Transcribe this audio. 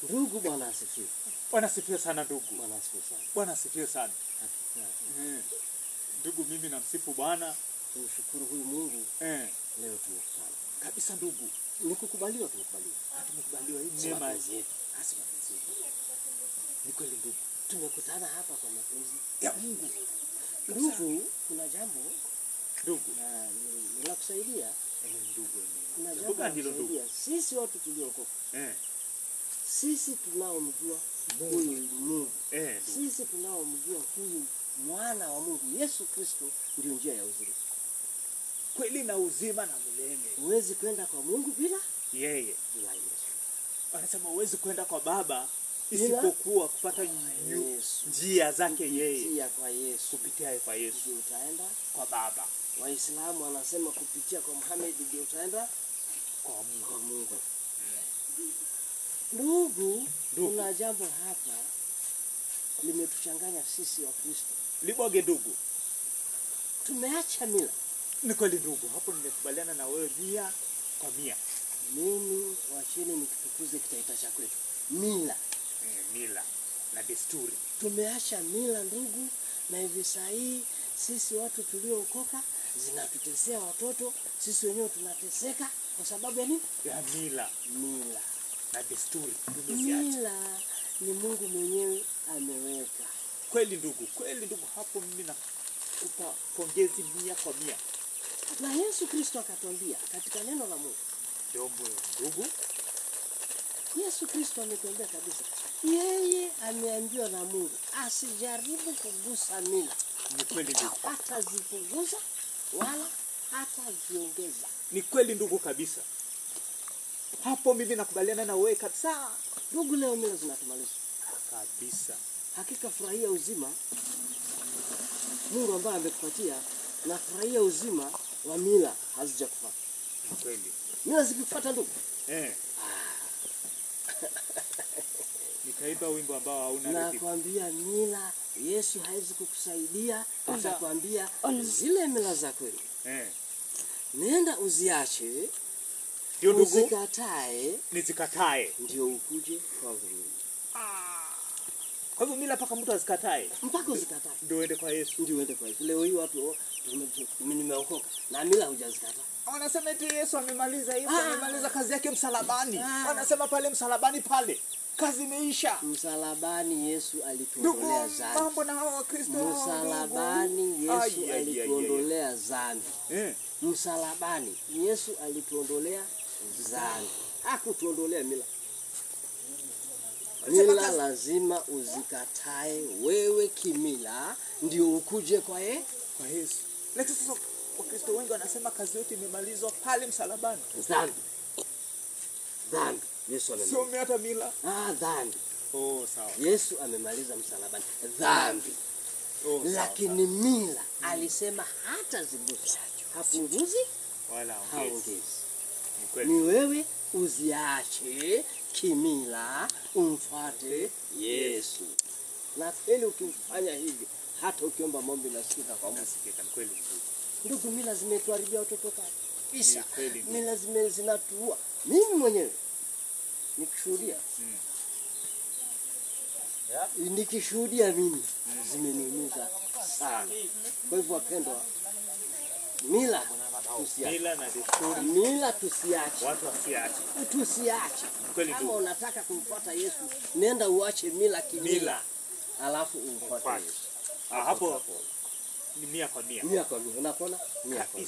Ndugu, Bwana asifiwe. Bwana asifiwe sana ndugu. Bwana asifiwe sana. Bwana asifiwe sana. Hakika. Ndugu, mimi namsifu Bwana. Tumshukuru huyu Mungu. Leo tumekutana. Kabisa ndugu. Ni kukubaliwa, tumekubaliwa. Tumekubaliwa, hii neema. Mapenzi yetu. Asi mapenzi yetu. Ni kweli ndugu. Tumekutana hapa kwa mapenzi ya Mungu. Ndugu, kuna jambo ndugu na ni la kusaidia. Ndugu, kuna jambo la kusaidia. Sisi watu tuliokoka. Sisi tunaomjua huyu Mungu. Sisi tunaomjua huyu mwana wa Mungu Yesu Kristo ndio njia ya uzima. Kweli na uzima na milele. Huwezi kwenda kwa Mungu bila yeye, bila Yesu. Anasema huwezi kwenda kwa Baba isipokuwa kupata njia zake yeye. Kupitia kwa Yesu. Kupitia kwa Yesu ndio utaenda kwa Baba. Waislamu wanasema kupitia kwa Muhammad ndio utaenda kwa Mungu. Kwa Mungu. Ndugu, kuna jambo hapa limetuchanganya sisi wa Kristo. Libwage ndugu. Tumeacha mila. Ni kweli ndugu, hapo nimekubaliana na wewe 100%. Mimi wacheni nikitukuze kitaita cha kwetu. Mila. Mila na desturi. Tumeacha mila ndugu, na hivi sasa sisi watu tuliookoka zinatutesea watoto, sisi wenyewe tunateseka kwa sababu ya nini? Ya mila. Mila na desturi tumeziacha. Mila ni Mungu mwenyewe ameweka. Kweli ndugu, kweli ndugu, hapo mimi nakupa pongezi 100%. Na Yesu Kristo akatuambia katika neno la Mungu. Ndio ndugu. Yesu Kristo ametuambia kabisa. Yeye ameambiwa na Mungu asijaribu kugusa mila. Ni kweli ndugu. Hatazipunguza wala hataziongeza. Ni kweli ndugu kabisa. Hapo mimi nakubaliana na wewe kabisa. Ndugu, leo mila zinatumaliza. Kabisa. Hakika furahia uzima Mungu ambaye amekupatia, na furahia uzima wa mila hazijakufuata. Ni kweli. Mila zikikufuata ndugu. Nikaimba wimbo ambao hauna rhythm. Nakwambia mila Yesu haizi kukusaidia, atakwambia zile mila za kweli. Nenda uziache. Ndio ndugu. Uzikatae. Nizikatae. Ndio ukuje kwangu mimi. Kwa hivyo mila mpaka mtu azikatae. Mpaka uzikatae. Ndio uende kwa Yesu. Ndio uende kwa Yesu. Leo hii watu mimi nimeokoka na mila hujazikataa. Wanasema eti Yesu amemaliza, Yesu amemaliza kazi yake msalabani. Wanasema pale msalabani pale kazi imeisha. Msalabani Yesu alituondolea dhambi. Mambo na hao Wakristo. Msalabani Yesu alituondolea dhambi. Msalabani Yesu alituondolea dhambi. Hakutuondolea mila. Mila lazima uzikatae wewe kimila ndio ukuje kwa ye? Kwa Yesu. Lakini sasa Wakristo wengi wanasema kazi yote imemalizwa pale msalabani. Dhambi. Dhambi. Yesu amemaliza. Sio hata mila. Dhambi. Oh, sawa. Yesu amemaliza msalabani. Dhambi. Oh, sawa. Lakini mila alisema hata zigusa. Hapunguzi wala haongezi. Ni kweli. Ni wewe uziache kimila umfuate Yesu. Na kweli ukifanya hivi hata ukiomba maombi nasikika kwa Mungu. Nasikika, ni kweli ndugu. Ndugu, mila zimetuharibia watoto kabisa. Mila zinatuua. Mimi mwenyewe nikishuhudia. Nikishuhudia mimi zimeniumiza sana. Kwa hivyo wapendwa, mila tusiache. Mila na desturi. Mila tusiache. Watu wasiache. Tusiache. Kama unataka kumfuata Yesu, nenda uache mila kimila. Mila. Alafu umfuate Yesu. Hapo ni 100%. 100%. Unapona? 100%.